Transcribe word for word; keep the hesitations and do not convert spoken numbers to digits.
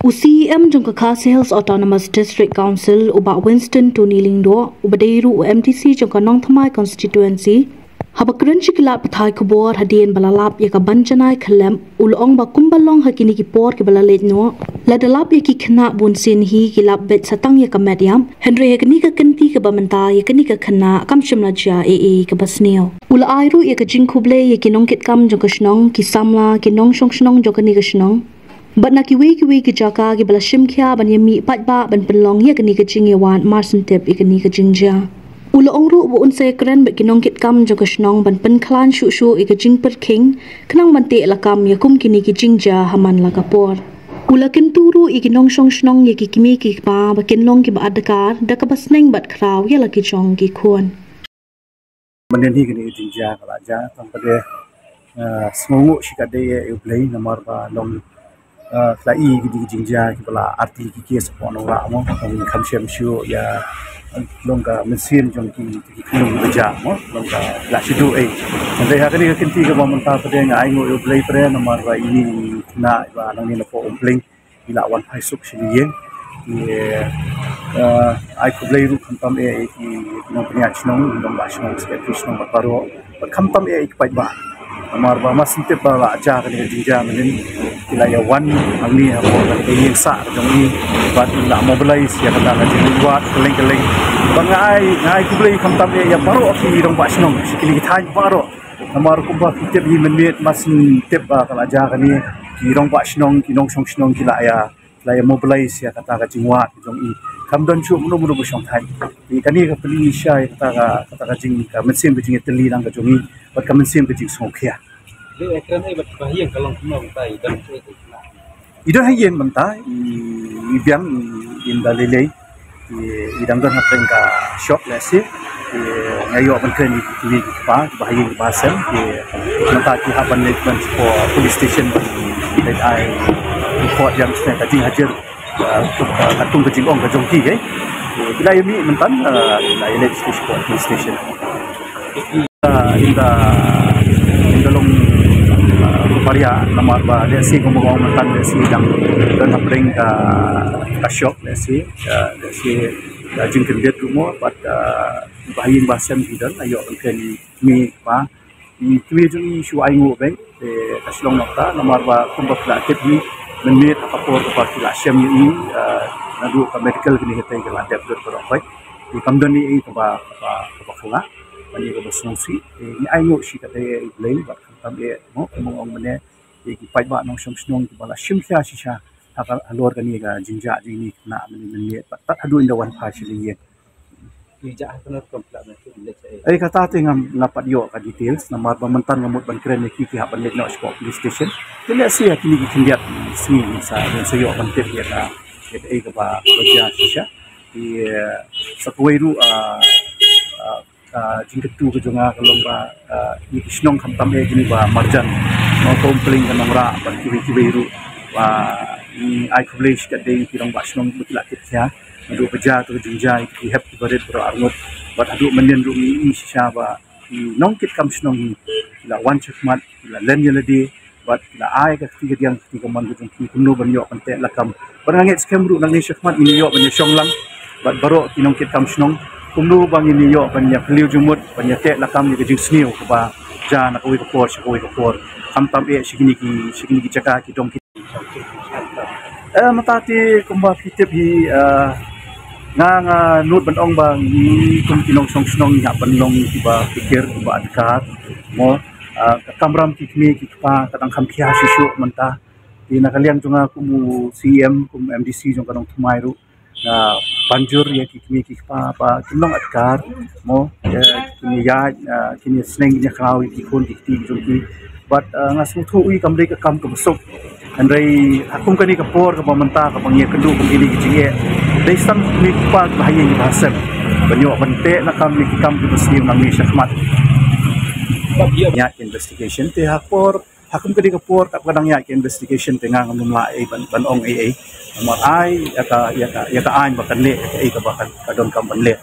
U C E M jong ka Khasi Hills Autonomous District Council, u Bah Winston Tony Lyngdoh, uba dei ruh u M D C jong ka Nongthymmai Constituency, haba kren sha ki lad pathai khubor hadien ba la lap ïa ka ban janai khyllem, u la ong ba kumba long ha kine ki por kiba la leit noh, lada lap ïa ki khynnah bunsien hi ki lap beit sa tang ïa ka met ïap, hynrei ha kane ka kynti kaba mynta ïa kane ka khynnah kam shym la jia ei ei kaba sniew. U la ai ruh ïa ka jingkhublei ïa ki nongkitkam jong ka shnong, ki samla, ki nongshong shnong jong kane ka shnong, bad na kiwei kiwei ki jaka kiba la shim khia ban ïa mih paidbah ban pynlong ïa kane ka jingïawad marshen tip ïa kane ka jingjia. U la ong ruh ba un sa ïakren bad ki nongkitkam jong ka shnong ban pynkhlaiñ shuh shuh ïa ka jingpyrkhing, khnang ban teh lakam ïa kum kine ki jingjia ha man la ka por. U la kyntu ruh ïa ki nongshong shnong, ïa ki kmie ki kpa ba kin long kiba adkar da kaba sneng bad khraw ïa la ki jong ki khun. Mynnin hi kane ka jingjia ka la jia, tang pat de, eh, sngewnguh shikatdei ïa U Blei namar ba long, eh, ka la i kine ki jingjia kiba la artylli ki case hapoh Nongrah mo, tang kham shem shuh ïa, eh, long ka mynsiem jong ki, ki khunlung kiba jia mo, long ka la shu duh ei. Hynrei ha kane ka kynti kaba mynta pat de nga ainguh ïa U Blei pat de namar ba ine i khynnah iba nangne napoh Umpling i la wan phai suk sha ine i ïing. Te, eh, ai khublei ruh khamtam eh ïa ki nongpynïaid shnong, nongba shnong, secretary shnong bad baroh. Bad khamtam eh ïa ki paidbah. Namar ba mar shen tip ba la jia kane ka jingjia mynnin, ki la ïa wan hangne hapoh kane ka ïing sah ka jong i bad la mobilize ïa kata ka jingïawad kylleng kylleng. Bad nga ai, nga ai khublei khamtam eh ïa baroh ki nongba shnong sha kine ki thaiñ baroh. Namar kumba phi tip hi mynmiet mar shen tip ba ka la jia kane, ki nongba shnong, ki nongshong shnong ki la ïa, la ïa mobilize ïa kata ka jingwad ka jong i. Kam don shuh mano mano ba shong thait. Te kane ka pynshai ïa kata ka, kata ka jing, ka mynsiem ka jingïatylli lang ka jong i bad ka mynsiem ka jingsngewkhia. Leh ïa kren ei bad ba ha ïing ka long kumno mynta, i don ha ïing mynta, i, i biang, i, i ynda lei lei. I, i dang don hapdeng ka shop lehse. I, nga ïoh ban kren ïa ki kmie ki kpa ba ha ïing ba ha sem. I, mynta ki hap ban leit ban sha police station ban leit ai report ïa ka jinghajar, eh, katkum ka jingong ka jong ki, eh. I, ki la ïa mih mynta, eh, ki la ïa leit sha police station. Ah, ynda, ynda long, ah, baria namar ba lehse kumba nga ong mynta lehse dang don hapdeng ka, ka shop lehse, ah, lehse, ah, jingkyndit ruh mo bad, ah, ba ha ïing ba ha sem ki don, ïoh ban kren ïa ki kmie ki kpa. Ki kmie jong i shu ainguh beit, te ka shu long nangta namar ba kumba phi la tip hi mynmiet ha ka por kaba phi la shem ïa i, ah, naduh ka medical kine hi te ka la dep lut baroh khoit. Te kam don ei ei kaba, kaba, kaba phylla. Ban ïa kaba sngewsih, eh, ngi ainguh shikatdei ïa U Blei bad khamtam eh mo, kumba nga ong mynne, ïa ki paidbah nongshong shnong kiba la shim khia shisha ha ka, halor kane ka jingjia jong ine i khynnah mynne mynmiet bad tad haduh ynda wan phai sha ine i ïing. Ki jia ha kano rukom phi la mynta, lehse. Eh, kata te ngam, ngam pat ïoh ka details namar ba mynta nga mut ban kren ïa ki, ki hap ban leit noh sha police station. Te lehse ha kine ki khyndiat sngi ngin sa, ngin sa ïoh ban tip ïa ka, ïa kaei kaba, ba jia shisha. Te, eh, sa kawei ruh, ah, ah, ah, jingkyntu ka jong nga ka long ba, ah, ïa ki shnong khamtam eh kine ba marjan, nong ka Umpling, ka Nongrah bad kiwei kiwei ruh, ba, mm, ai khublei shikatdei ïa ki nongba shnong ba ki la kit khia naduh ba jia ïa ka jingjia, ïa ki hep ki barit baroh arngut. Bad haduh mynnin ruh ngi i shisha ba ki nongkitkam shnong hi ki la wan shakhmat, ki la len ïa lade, bad ki la ai ka kti kadiang, ka kti kamon ka jong ki kumno ban ïoh ban teh lakam. Bad nga ngeit skhem ruh nangne shakhmat ngin ïoh ban ïa shong lang bad baroh ki nongkitkam shnong kumno ba ngin ïoh ban ïa phylliew jingmut, ban ïa teh lakam ïa ka jingsniew kaba jia na kawei ka por sha kawei ka por. Khamtam eh sha kine ki, sha kine ki jaka ki dong ki. Eh, mynta te kumba phi tip hi, eh, nga, nga nud ban ong ba ngi kum ki nongshong shnong ngi hap ban long kiba phikir, kiba adkar mo. Ah, ka kamram ki kmie ki kpa ka dang kham khia shuh shuh mynta. Te na ka liang jong nga kum u C E M, kum M D C jong ka Nongthymmai ruh, nga pynjur ïa ki kmie ki kpa ba kin long adkar mo, eh, kin ïa, eh, kin ïa sneng, kin ïa khraw ïa ki khun ki kti ki jong ki. Bad, eh, nga sngewthuh ïa kam dei ka kam kaba suk. Hynrei ha kum kane ka por kaba mynta kaba ngi ïakynduh kum kine ki jingeh, dei tang ki kmie ki kpa kiba ha ïing kiba ha sem ban ïoh ban teh lakam ïa ki kam kiba sniew nangne shakhmat. Ïa ki investigation te ha por, ha kum kane ka por kaba ka dang ïa ki investigation te nga ngam lah ei ban, ban ong ei ei. Namar ai ïa ka, ïa ka, ïa ka aiñ ba kan leh, ïa kaei kaba ka, ka donkam ban leh.